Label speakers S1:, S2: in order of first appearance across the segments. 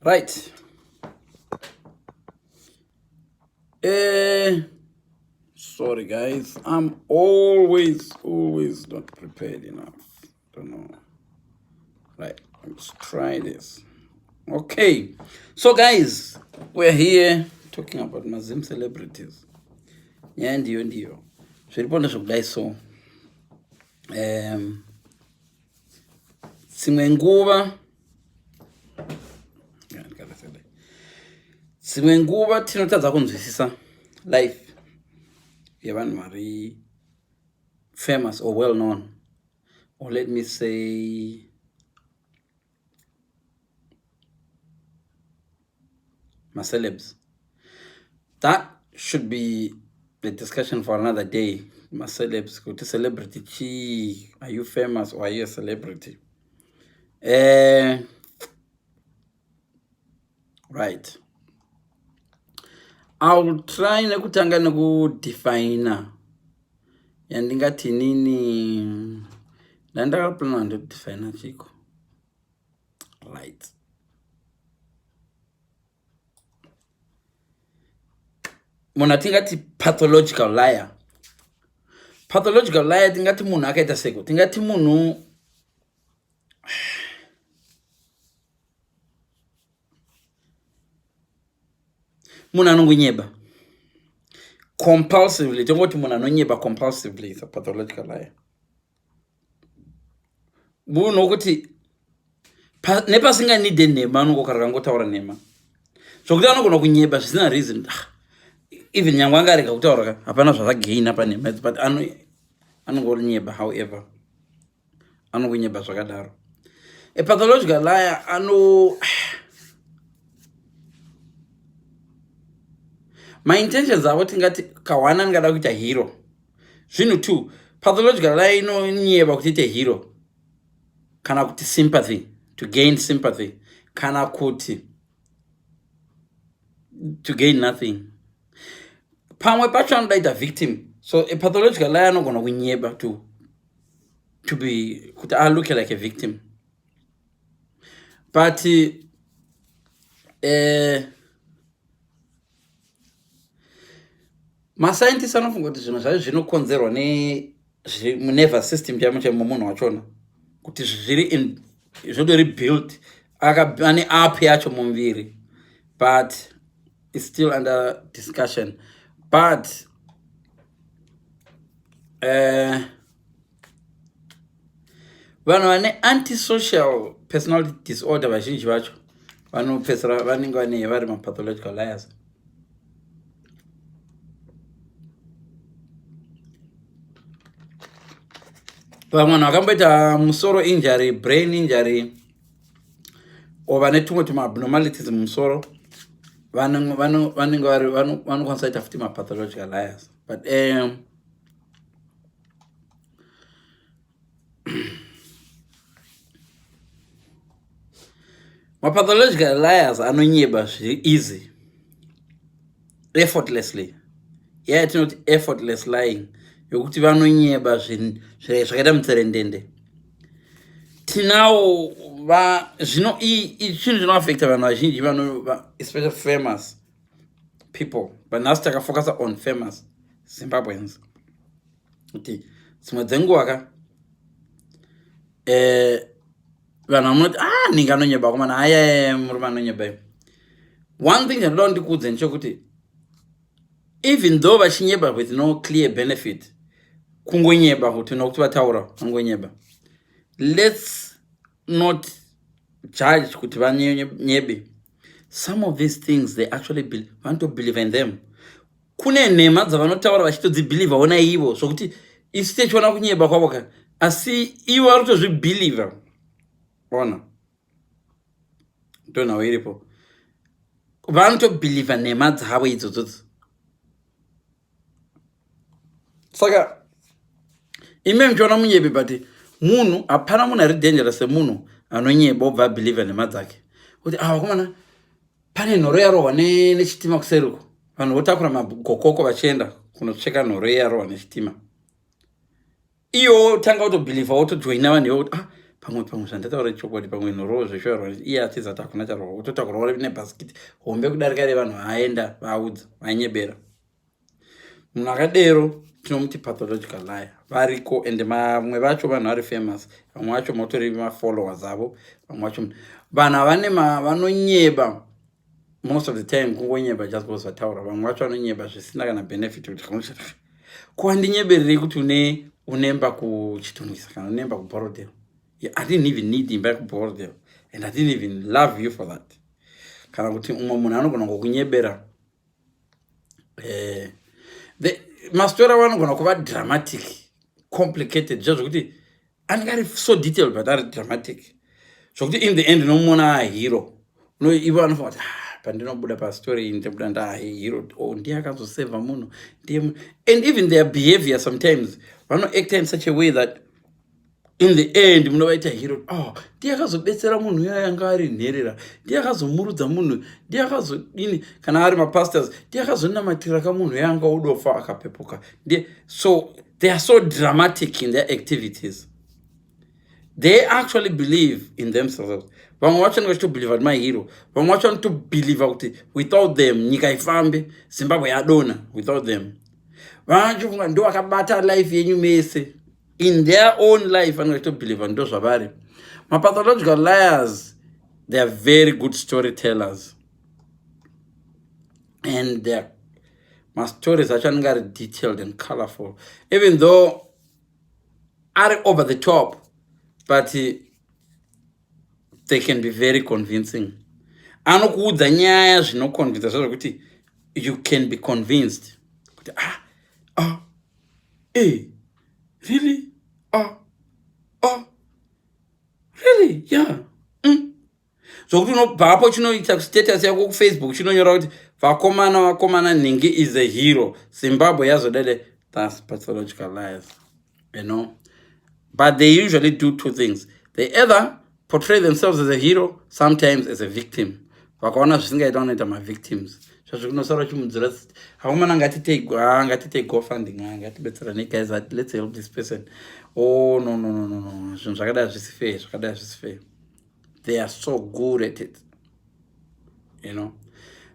S1: Right. Sorry guys, I'm always, always not prepared enough. Don't know. Right, let's try this. Okay, so guys, we're here talking about Mazim celebrities. Nyaya ndiyo ndiyo. Zviripo ndezvekudai so. Dzimwe nguva dzimwe nguva tinotadza kunzwisisa life yevanhu vari famous or well known, or let me say macelebs. That should be the discussion for another day. Macelebs, kuti celebrity chii? Are you famous or are you a celebrity? Right, I'll try nekutanga nekudefina yandingati nini ndandakaplana ndodefina chiko. Right, munhu atingati pathological liar, pathological liar tingati munhu akaita seko, tingati munhu anongonyeba compulsively. Tongoti munhu anonyeba compulsively is a pathological liar. Munhu wokuti nepasinganide nhema anongokara kangotaura nhema, zvokuti anogona kunyeba zvisina reason. Even nyangwe angarega kutaura ka, hapana zvazvagaina panhema idzi, but anongonyeba. However, anongonyeba zvakadaro. A pathological liar ano maintentions avo tingati kawana angada kuita hero. Zvinhu two, pathological liar inonyeba kuti ite hero, kana kuti sympathy, to gain sympathy, kana kuti to gain nothing. Pamwe pacho anoda ita victim. So a pathological liar anogona kunyeba to be kuti alook like a victim. But mascientist anofunga kuti zvinhu zvacho zvinokonzerwa nemunervous system chaimo chaimo munhu wachona, kuti zviri in zvotori built, ane app yacho mumuviri, but it's still under discussion. But vanhu vane antisocial personality disorder vazhinji vacho vanopedzisira vanenge vane vari mapathological liars. Vamwe vanhu vakamboita musoro injury, brain injury, or vane tumwe tumaabnormalities mumusoro vanenge vari vanokwanisa kuita futi mapathological liars. But mapathological liars anonyeba zviri easy, effortlessly. Yeah, tinoti effortless lying, yokuti vanonyeba zvakaita mutserendende. Tinawo zvino chinhu chinoaffecta vanhu vazhinji vano, especially famous people, but nhasi takafocusa on famous Zimbabweans, kuti dzimwe dzenguva ka vanhu vamunoti, "Ah, ninge anonyeba komana, aya murume anonyeba." One thing chandoda ndikuudze ndechekuti even though vachinyeba with no clear benefit, kungonyeba kuti nokuti vataura, vangonyeba, let's not judge kuti vanyebe. Some of these things they actually vanotobelieve in them. Kune nhema dzavanotaura vachitodzibhilivha ona ivo, zvokuti isu tichiona kunyeba kwavo ka, asi ivo vari kutozvibhilivha ona. Ndonhau iripo, vanotobhilivha nhema dzavo idzodzodzo. Saka ime muchiona munyebi, but munhu hapana munhu ari dangerous semunhu anonyeba obva abhilivha nhema dzake, kuti ah, vakomana, pane nhoro yarohwa nechitima kuseri uko. Vanhu votakura magokoko vachienda kunotsveka nhoro yarohwa nechitima. Iwo tanga kutobhilivha, wotojoina vanhu ivo kuti ah, Pamwe pamwe zvandataura chokwadi, pamwe nhoroo zveshuwa, iye atiza kuti hakuna charwa, utotakurwa nebhasikiti hombe kudarika revanhu vaaenda vaudza vanyebera. Munhu akadero tinomuti pathological liar. Variko, and vamwe vacho vanhu vari famous, vamwe vacho motori mafollowers avo, vamwe vacho vanhu havane vanonyeba. Most of the time kungonyeba just because vataura. Vamwe vacho vanonyeba zvisina kana benefit, kuti kuwandinyebererei kuti une unemba kuChitungwiza kana unemba kuBorrowdale? Yeah, I didn't even need imba yekuBorrowdale and I didn't even love you for that. Kana kuti umwe munhu anogona ngokunyebera, mastori avo anogona kuva dramatic, complicated, zvo zvokuti anenge ari so detailed but ari dramatic, zvokuti in the end unomuona ahero. Ivo vanofunga kuti, "Ah, pandinobuda pastori iyi ndinobuda ndahero. Oh, ndiye akazosevha munhu, ndiye." And even their behavior, sometimes vanoacta in such a way that in the end munovaita hero. Oh, ndiye akazobetsera munhu uya yanga ari nherera, ndiye akazomurudza munhu, ndiye akazodini. Kana ari mapastors, ndiye akazonamatira kamunhu yanga udofa akapepuka, ndiye. So they are so dramatic in their activities. They actually believe in themselves. Vamwe vacho vanenge vachitobhelievha kuti mahero. Vamwe vacho vanotobhelievha kuti without them nyika ifambe, Zimbabwe yadona without them. Vanochifunga ndo vakabata life yenyu mese. In their own life vanenge vachitobhelievha ndo zvavari. Mapathological liars, they are very good storytellers and their mastories acho anenge ari detailed and colorful, even though ari over the top, but they can be very convincing. Anokuudza nyaya zvinoconvinsa, zvezvokuti you can be convinced kuti, ah, ah, really? Ah, ah, really? Yeah. Zvokuti unobvapo chinoita status yako kuFacebook, chinonyora kuti, "Vakomana, vakomana, nhingi is a hero, Zimbabwe yazodede." That's pathological liars. But they usually do two things: they either portray themselves as a hero, sometimes as a victim. Vakaona zvisingaita, vanoita mavictims. Zvazvikunosara chimudzira, "Vakomana, ngatitei, ngatitei GoFunding, ngatibetseranei guys, let's help this person." Oh, no, no, no, no, no, zvinhu zvakadai zvisi fair, zvakadai zvisi fair. They are so good at it.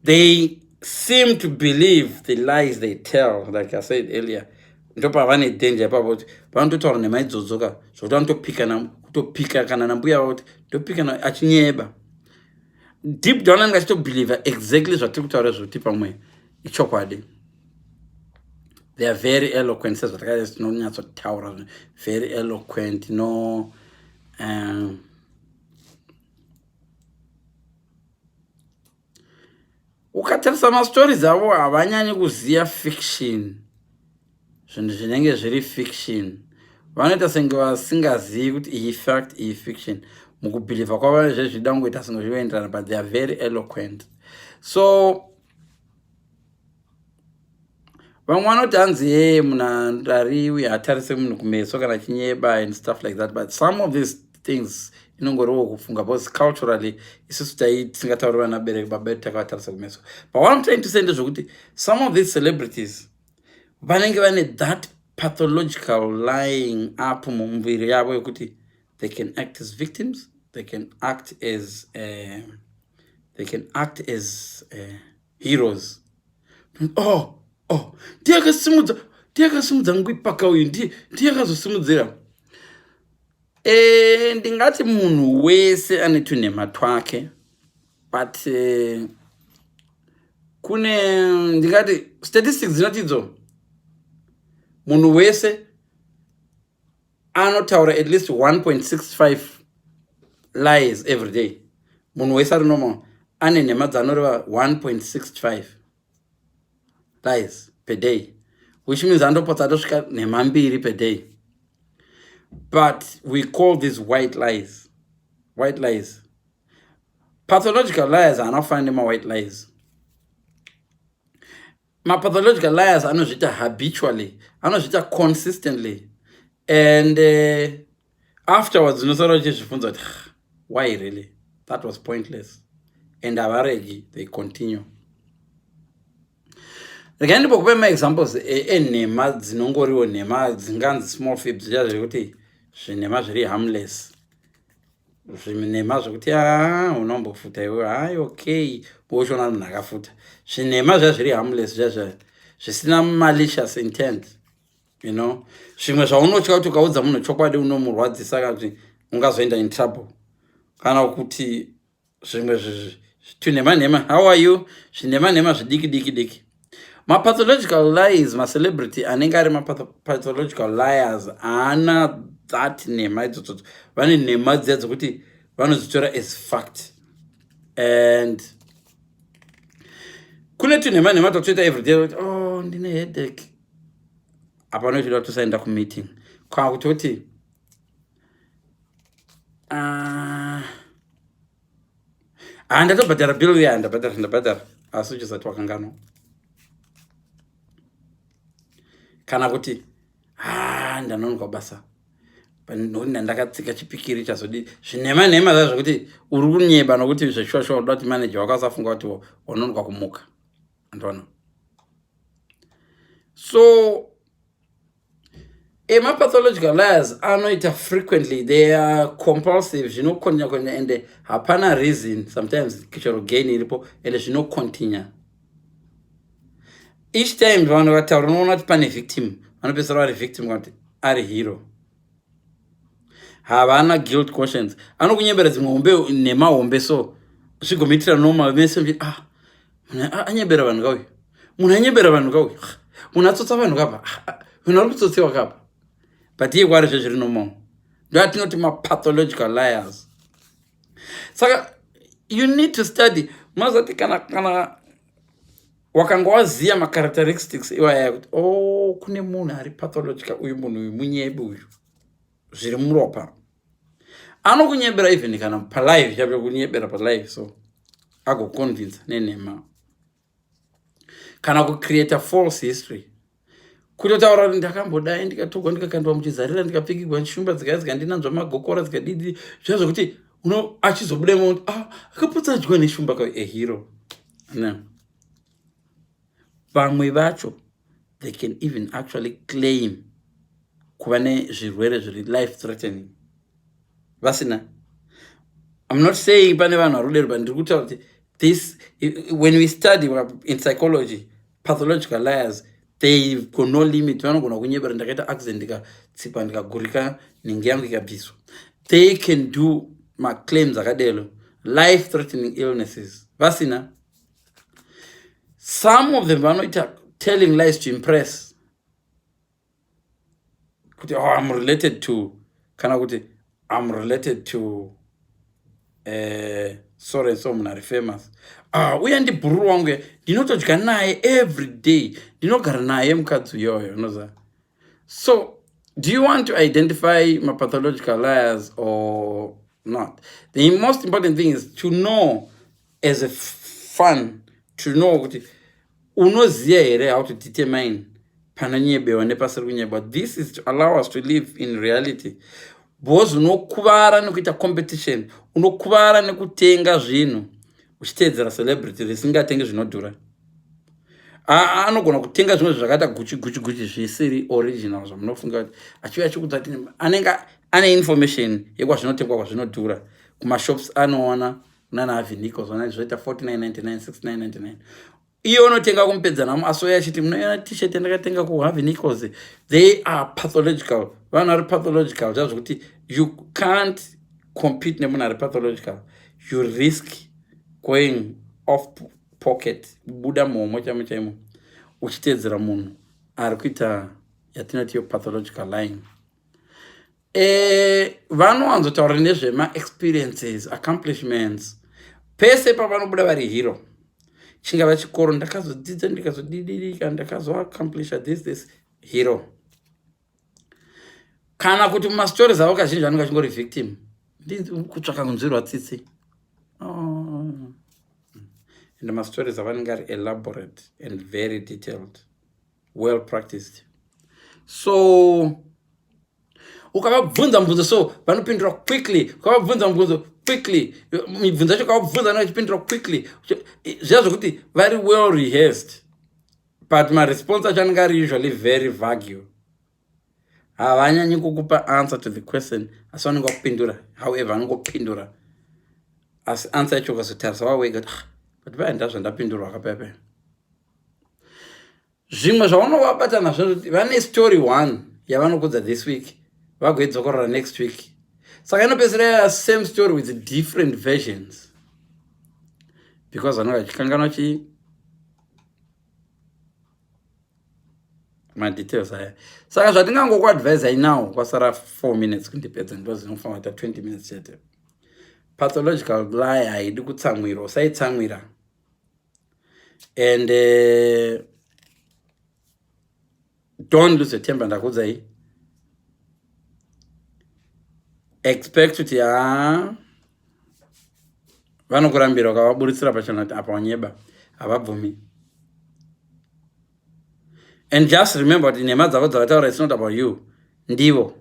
S1: They seem to believe the lies they tell. Like I said earlier, ndopavane danger ipapo, kuti vanototaura nhema idzodzoka zvokuti vanotopika, kutopika kana nambuya vavo kuti ndopika achinyeba. Deep down anenge achitobhelievha exactly zvatiri kutaura, zvokuti pamwe ichokwadi. They are very eloquent, sezvatakaita, tinonyatsotaura, very eloquent. No, ukatarisa mastories avo, havanyanyi kuziva fiction. Zvinhu zvinenge zviri fiction vanoita senge vasingazivi kuti iyi fact, iyi fiction. Mukubhilivha kwavo zvezvida kungoita senge zvinoenderana, but they are very eloquent. So vamwe vanoti hanzi, ye, munhu andariwi hatarise munhu kumeso kana chinyeba and stuff like that, but some of these things inongoriwo kufunga, because culturally isusu tai tisingatauri vana bereki baba vedu takavatarisa kumeso. But what I'm trying to say ndezvekuti some of these celebrities vanenge vane that pathological lying up mumuviri yavo yekuti they can act as victims, they can act as heroes. Oh, ndiye akasimudza, ndiye akasimudza ngwipaka uyu, ndiye akazosimudzira. Ndingati munhu wese ane tunhema twake, but kune, ndingati statistics dzinoti idzo munhu wese anotaura at least 1.65 lies every day. Munhu wese ari normal ane nhema dzanoreva 1.65 lies per day, which means andopotsa atosvika nhema 2 per day. But we call these white lies. White lies, pathological liars haana kufanana nemawhite lies. Mapathological liars anozviita habitually, anozviita consistently, and afterwards unosara uchizvibvunza kuti, "Why really? That was pointless." And havaregi, they continue. Regai ndimbokupai maexamples enhema dzinongoriwo nhema dzinganzi small fibs, zviya zvekuti zvinhema zviri harmless. Zvinhema zvekuti a ah, unombofuta iwe, hai, okay, wochiona munhu akafuta. Zvinhema zviya zviri harmless, zviya zviya zvisina malicious intent. Zvimwe zvaunotya kuti ukaudza munhu chokwadi unomurwadzisa, kana kuti ungazoenda in trouble, kana kuti zvimwe tunhema nhema, "How are you?" Zvinhema nhema zvidiki diki diki. Mapathological lies, macelebrity anenge ari mapathological liars haana that nhema idzodzodzo. Vane nhema dziya dzekuti vanodzitora as fact. And kune tunhema nhema twatoita everyday kuti, "Oh, ndine headache," apa unoitoda kutosaenda kumeeting, kana kutoti, "Ah, ah, ndatobhadhara bill ya, ndabhadhara, ndabhadhara," asi uchisati wakanganwa, kana kuti, "Ha, ndanonoka basa nokuti ndandakatsika chipikiri chazodii." Zvinhema nhema zva zvekuti uri kunyeba nokuti zveshuwa shuwa uda kuti manager wako asafunga kuti wanonoka kumuka, andiona. So emapathological liars anoita frequently, they are compulsive, zvinokontinya kontinya, ende hapana reason sometimes, chero gain iripo, ende zvinokontinya each time. Vanhu vataura, unoona kuti pane victim, vanopedzisira vari victim kana kuti ari hero. Havana guilt conscience. Anokunyembera dzimwe hombe, nhema hombe, so zvigomitira normal mese muchiti, "Ah, munhu anyembera vanhu kauyu, munhu anyembera vanhu kauyu, munhu atsotsa vanhu kapa, ah, ah, vanhu vari kutsotsiwa kapa," but iye kwari zvezviri normal. Ndo atinoti mapathological liars. Saka you need to study. Mazati kana wakanga waziya macharacteristics iwaya kuti, "Oh, kune munhu ari pathological uyu, munhu uyu munyebi uyu, zviri muropa." Anokunyebera even kana palive chaipo, kunyebera palive, so agoconvince nenhema kana kucreata false history, kutotaura kuti, "Ndakambodai, ndikatogwa, ndikakandwa muchizarira, ndikapfikigwa shumba, dzikaya dzikandinanzva magokora, dzikadidi." Zviya zvokuti uno achizobudemo kuti, "Ah, akapotsa adyiwa neshumba ka." A hero. No, vamwe vacho, they can even actually claim kuva nezvirwere zviri life threatening vasina. I'm not saying pane vanhu vari kudero, but ndiri kutaura kuti this, when we study in psychology, pathological liars, they've got no limit. Vanogona kunyebera, "Ndakaita accident, ndikatsikwa, ndikagurika, nhingi yangu ikabviswa." They can do maclaims akadelo, life threatening illnesses vasina. Some of them vanoita telling lies to impress, kuti, "Oh, I'm related to," kana kuti, "I'm related to so and so, munhu ari famous. Ah, uya ndibhururu wangu, ndinotodya naye every day, ndinogara naye mukadzi uyoyo." Unoziva. So do you want to identify mapathological liars or not? The most important thing is to know, as a fun to know kuti unoziva here how to determine panonyebewa nepasiri kunyeba. This is to allow us to live in reality, because unokuvara nekuita competition, unokuvara nekutenga zvinhu uchiteedzera celebrity risingatengi zvinodhura. Anogona kutenga zvimwe zvakaita Gucci, Gucci, Gucci, zvisiri original zvamunofunga kuti achiuya achikudza kuti anenge ane information yekwazvinotengwa, kwazvinodhura, kumashops anoona nana Harvey Nichols, ona zvoita 4999, 6999. Iye unotenga kumupedza namo, asi uya achiti, "Munoona T-shirt yandakatenga kuHarvey Nichols?" They are pathological. Vanhu vari pathological zvazvokuti you can't compete nemunhu ari pathological. You risk going off pocket, kubuda muhomo chaimo chaimo, uchiteedzera munhu ari kuita yatinoti yo pathological lying. Vanowanzotaura nezvemaexperiences, accomplishments, pese pavanobuda vari hero. Chingava chikoro, "Ndakazodzidza, ndikazodididika, ndakazoaccomplisha this, this," hero. Kana kuti mumastories avo kazhinji vanenge vachingori victim, kutsvaka kunzwirwa tsitsi. Oh. And mastories avanenge ari elaborate and very detailed, well practiced. So ukavabvunza mubvunzo, so vanopindura quickly. Ukavabvunza mubvunzo quickly, mibvunzo yacho ukavabvunza vachipindura quickly, zviya zvokuti vari well rehearsed, but maresponse acho anenge ari usually very vague. Havanyanyi kukupa answer to the question, asi vanenge vakupindura. However, vanongopindura, asi answer yacho ukazotarisa wawega, ah, but paya ndazvandapindurwa kapepe. Zvimwe zvaunovabata nazvo, vane story one yavanokudza this week, vagoidzokorora next week, saka inopedzisira ya same story with different versions, because vanenge vachikanganwa chii, madetails aya. Saka zvatingangokuadvisai now, kwasara 4 minutes kundipedza, ndozinofanira kuita 20 minutes chete. Pathological lie haidi kutsamwirwa, usaitsamwira. And don't lose your temper. Ndakuudzai, expect kuti ha, vanokurambira. Ukavaburitsira pachena kuti apa wanyeba, havabvumi. And just remember kuti nhema dzavo dzavataura, it's not about you, ndivo.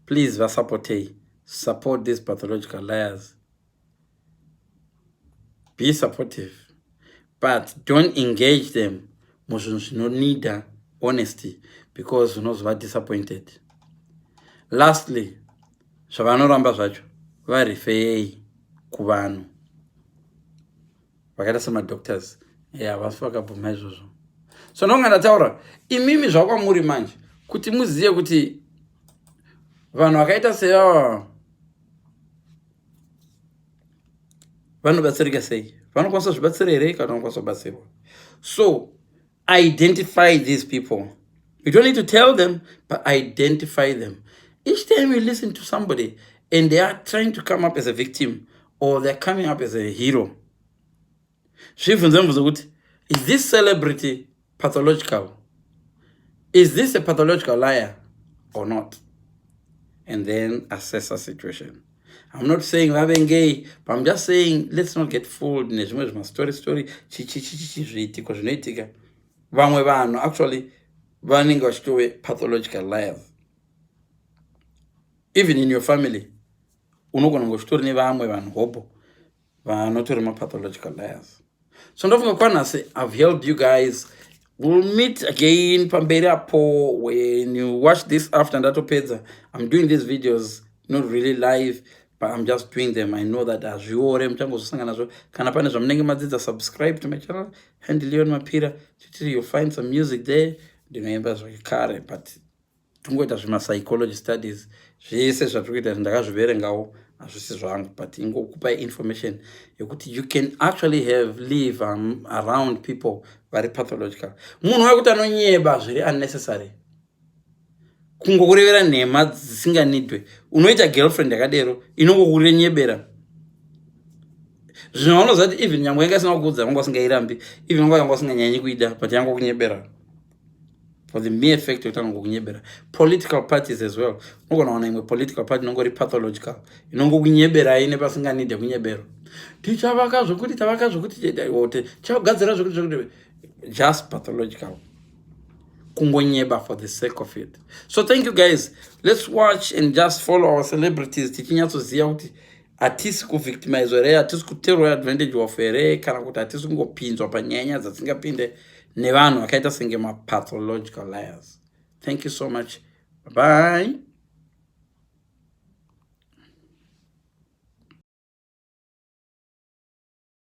S1: Please vasupportei. Support these pathological liars, be supportive, but don't engage them muzvinhu zvinonida honesty, because unozova disappointed. Lastly, zvavanoramba zvacho, vareferei kuvanhu vakaita semadoctors. Ya, vasi vakabvuma izvozvo. So ndonga ndataura, imimi zvakwamuri manje kuti muzive kuti vanhu vakaita sevava vanobatsirika sei, vanokwanisa zvibatsira here kana vanokwanisa kubatsirwa. So identify these people. You don't need to tell them, but identify them. Each time you listen to somebody and they are trying to come up as a victim or they're coming up as a hero, zvibvunze mubvunzo kuti, is this celebrity pathological? Is this a pathological liar or not? And then assess a situation. I'm not saying vavengei, but I'm just saying let's not get fooled nezvimwe zvimastory story, chichichichichi, zviitiko zvinoitika. Vamwe vanhu actually vanenge vachitove pathological liars. Even in your family unogona kunge uchitori nevamwe vanhu hobo vanotori mapathological liars. So ndofunga kwanhasi I've helped you guys. We'll meet again pamberi apo. When you watch this after ndatopedza, I'm doing these videos not really live, but I'm just doing them. I know that hazviore, muchangozosangana nazvo. Kana pane zvamunenge madzidza, subscribe to my channel, Handy Leon Mapira chitiri. You'll find some music there, ndinoimba zvekare, but tingoita zvemapsychology studies. Zvese zvatiri kuita ndakazviverengawo, hazvisi zvangu, but ingokupai information yekuti you can actually have live around people vari pathological. Munhu wekuti anonyeba zviri unnecessary, kungokurevera nhema dzisinganidwe. Unoita girlfriend yakadero inongokurenyebera zvino vanoziva kuti even nyangwe yanga isina kukuudza, vanga vasingairambi, even vanga yanga vasinganyanyi kuida, but yanga kunyebera for the mere fact yekuti anongokunyebera. Political parties as well, unogona kuwana imwe political party inongori pathological, inongokunyeberai nepasinganide kunyeberwa. Tichavaka zvokuti, tavaka zvokuti, tichagadzira zvokuti zvokuti, just pathological, kungonyeba for the sake of it. So thank you guys. Let's watch and just follow our celebrities, tichinyatsoziva kuti hatisi kuvictimizwa here, hatisi kutorwa advantage of here, kana kuti hatisi kungopinzwa panyanya dzasingapinde nevanhu vakaita senge mapathological liars. Thank you so much. Bye.